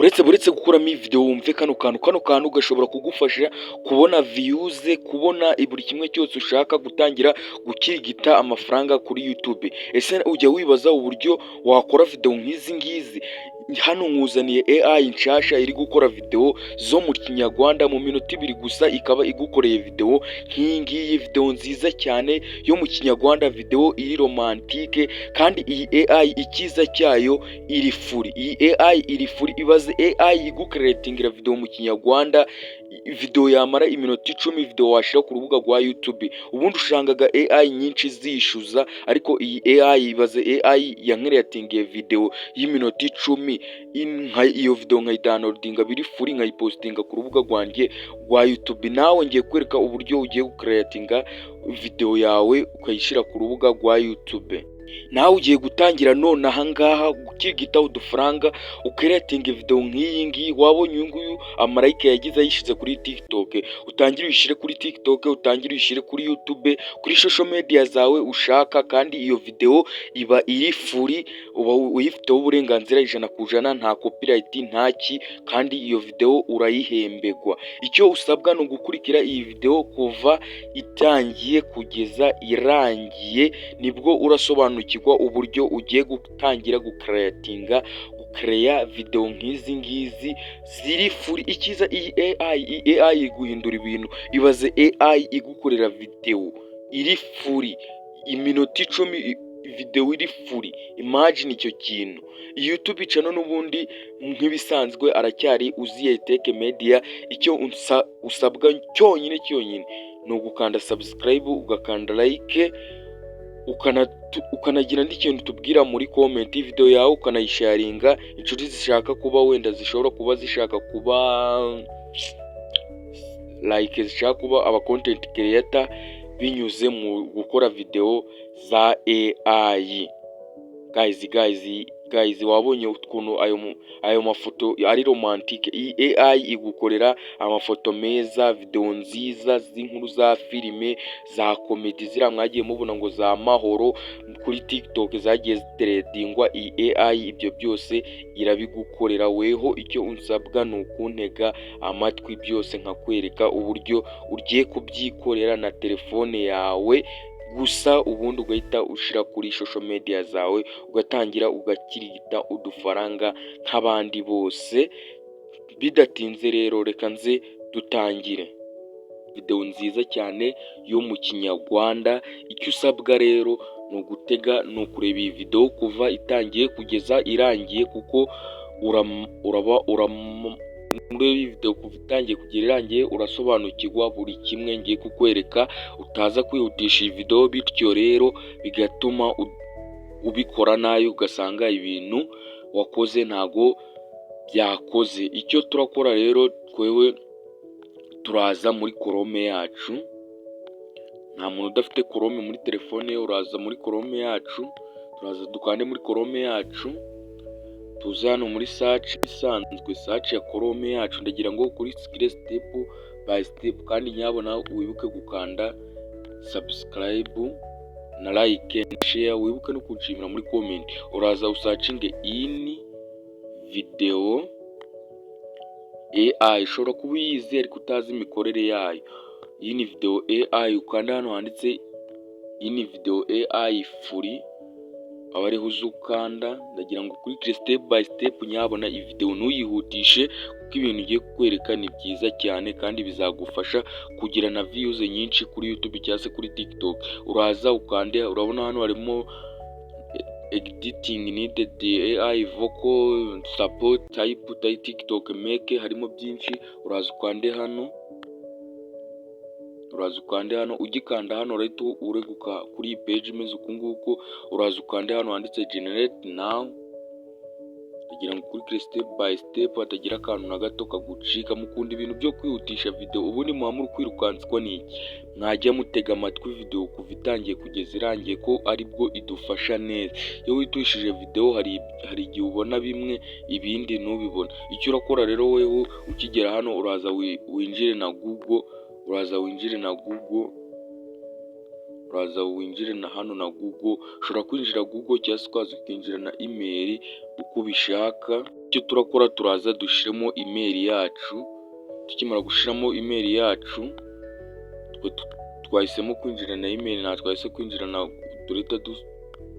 Uretse gukuramo iyi video, wumve kano kantu. Kano kantu gashobora kugufasha kubona views, kubona buri kimwe cyose ushaka, gutangira gukirigita amafaranga kuri YouTube. Ese ujya wibaza uburyo wakora video nk'izi ngizi? Hano nkuzaniye AI nshasha iri gukora video zo mu Kinyarwanda mu minota 2 gusa, ikaba igukoreye video nk'iyi ngiyi, video nziza cyane yo mu Kinyarwanda, video iri romantique. Kandi iyi AI, icyiza cyayo, iri free. Iyi AI iri free. Ibaze AI igucreatingira video mu Kinyarwanda, video yamara iminota 10, video washyira ku rubuga rwa YouTube. Ubundi usangaga AI nyinshi zishyuza, ariko iyi AI, ibaze AI yancreatingiye video y'iminota 10, iyo video nkayidownloadinga biri free, nkayipostinga ku rubuga rwanjye rwa YouTube. Nawe ngiye kwereka uburyo ugiye gucreatinga video yawe ukayishyira ku rubuga rwa YouTube. Nawe ugiye gutangira none aha ngaha gukirigita udufaranga, ucreatinga video nk'iyi ngiyi. Wabonye uyu nguyu ama like yagize ayishyize kuri TikTok. Utangire uyishyire kuri TikTok, utangire uyishyire kuri YouTube, kuri social media zawe ushaka. Kandi iyo video iba iri free, uba uyifiteho uburenganzira 100%, nta copyright, ntaki. Kandi iyo video urayihembegwa. Icyo usabwa ni ugukurikira iyi video kuva itangiye kugeza irangiye, nibwo urasobanukirwa uburyo ugiye gutangira gucreatinga, gucreya video nk'izi ngizi ziri free. Icyiza, iyi AI, iyi AI iri guhindura ibintu. Ibaze AI igukorera video iri free, iminota 10, video iri free. Imagine icyo kintu. YouTube channel n'ubundi nk'ibisanzwe aracyari Uziye Tech Media. Icyo usabwa cyonyine cyonyine ni ugukanda subscribe, ugakanda like, ukanagira n'ikintu tubwira muri comment, video yawe ukanayisharinga inshuti zishaka kuba, wenda zishobora kuba zishaka kuba like, zishaka kuba aba content creator binyuze mu gukora video za AI. Guys, guys, guys, wabonye ukuntu ayo mafoto ari romantique? Iyi AI igukorera amafoto meza, video nziza z'inkuru za filime, za comedy, ziriya mwagiye mubona ngo za Mahoro kuri TikTok zagiye zitrendingwa. Iyi AI ibyo byose irabigukorera. Weho icyo unsabwa ni ukuntega amatwi, byose nkakwereka uburyo ugiye kubyikorera na telefone yawe gusa, ubundi ugahita ushyira kuri social media zawe, ugatangira ugakirigita udufaranga nk'abandi bose. Bidatinze rero, reka nze dutangire. Videwo nziza cyane yo mu Kinyarwanda. Icyo usabwa rero ni ugutega, ni ukureba iyi videwo kuva itangiye kugeza irangiye, kuko uraba muri iyi videwo kuva itangiye kugera irangiye urasobanukirwa buri kimwe ngiye kukwereka. Utaza kwihutisha iyi videwo, bityo rero bigatuma ubikora nabi, ugasanga ibintu wakoze ntago byakoze. Icyo turakora rero, twewe turaza muri Chrome yacu. Nta muntu udafite Chrome muri telefone ye. Uraza muri Chrome yacu, turaza dukande muri Chrome yacu, tuze hano muri search isanzwe, search ya Chrome yacu. Ndagira ngo ukurikire step by step, kandi nyabona wibuke gukanda subscribe na like na share, wibuke no kunshimira muri comment. Uraza usearchinge InVideo AI. Ushobora kuba uyizi ariko utazi imikorere yayo. InVideo AI, ukanda hano handitse InVideo AI free, aba ariho uza ukanda. Ndagira ngo ukurikire step by step nyabona, iyi video ntuyihutishe, kuko ibintu ugiye kukwereka ni byiza cyane kandi bizagufasha kugira na views nyinshi kuri YouTube cyangwa se kuri TikTok. Uraza ukande, urabona hano harimo editing needed AI vocal support type TikTok make, harimo byinshi. Uraza ukande hano, uraza ukande hano. Ugikanda hano urahita ureguka kuri iyi page imeze uku nguku. Uraza ukande hano handitse "Generate now". Kugira ngo ukurikire step by step, hatagira akantu na gato kagucika. Mukunda ibintu byo kwihutisha video, ubundi muba muri kwirukanswa n'iki? Mwajya mutega amatwi video kuva itangiye kugeza irangiye, ko aribwo idufasha neza. Iyo wihutishije video hari igihe ubona bimwe, ibindi ntubibone. Icyo urakora rero wewe ukigera hano, uraza winjire na Google, uraza winjire na Google, uraza winjire na hano na Google. Ushobora kwinjira Google cyangwa se ukaza ukinjira na email uko ubishaka. Icyo turakora, turaza dushyiremo email yacu. Tukimara gushyiramo email yacu, twahisemo kwinjira na email, ntabwo twahise kwinjira na, turahita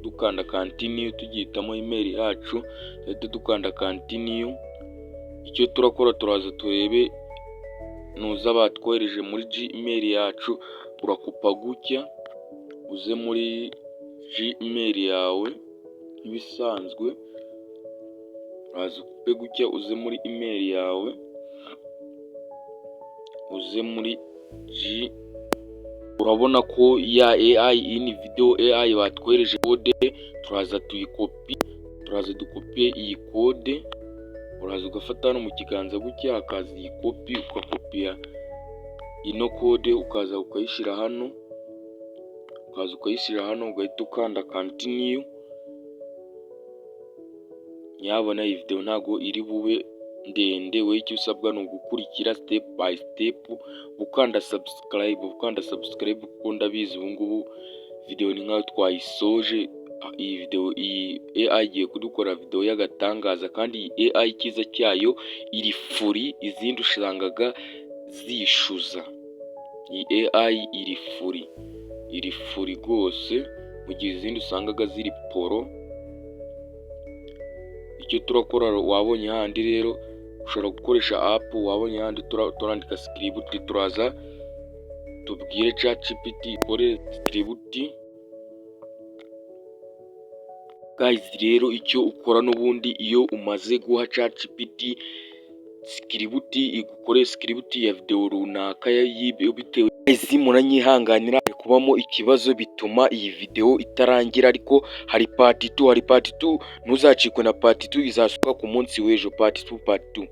dukanda continue. Tugihitamo email yacu, turahita dukanda continue. Icyo turakora, turaza turebe nuza batwohereje muri Gmail yacu. Urakupa gutya, uze muri Gmail yawe nk'ibisanzwe, uraza ukupe gutya, uze muri email yawe, uze muri G, urabona ko ya AI in video AI batwohereje code. Turaza tuyikopi, turaza dukopiye iyi code. Uraza ugafata hano mu kiganza gutya, hakaza iyi copy, ugakopiya ino code, ukaza ukayishyira hano, ukaza ukayishyira hano, ugahita ukanda continue. Nyabona iyi video ntabwo iri bube ndende. Wowe icyo usabwa ni ugukurikira step by step, ukanda subscribe, ukanda subscribe, kuko ndabizi ubu ngubu video ni nkaho twayisoje. Iyi video, iyi AI igiye kudukora video y'agatangaza, kandi iyi AI icyiza cyayo iri free, izindi usangaga zishyuza. Iyi AI iri free, iri free rwose, mu gihe izindi usangaga ziri pro. Icyo turakora, wabonye handi rero ushobora gukoresha app, wabonye handi turandika script. Turaza tubwire ChatGPT ikore script. Guys, rero icyo ukora n'ubundi, iyo umaze guha ChatGPT script, igukoreye script ya video runaka bitewe, muranyihanganira, kubamo ikibazo bituma iyi video itarangira, ariko hari part 2, hari part 2, ntuzacikwe na part 2, izasohoka ku munsi w'ejo. Part 2, part 2.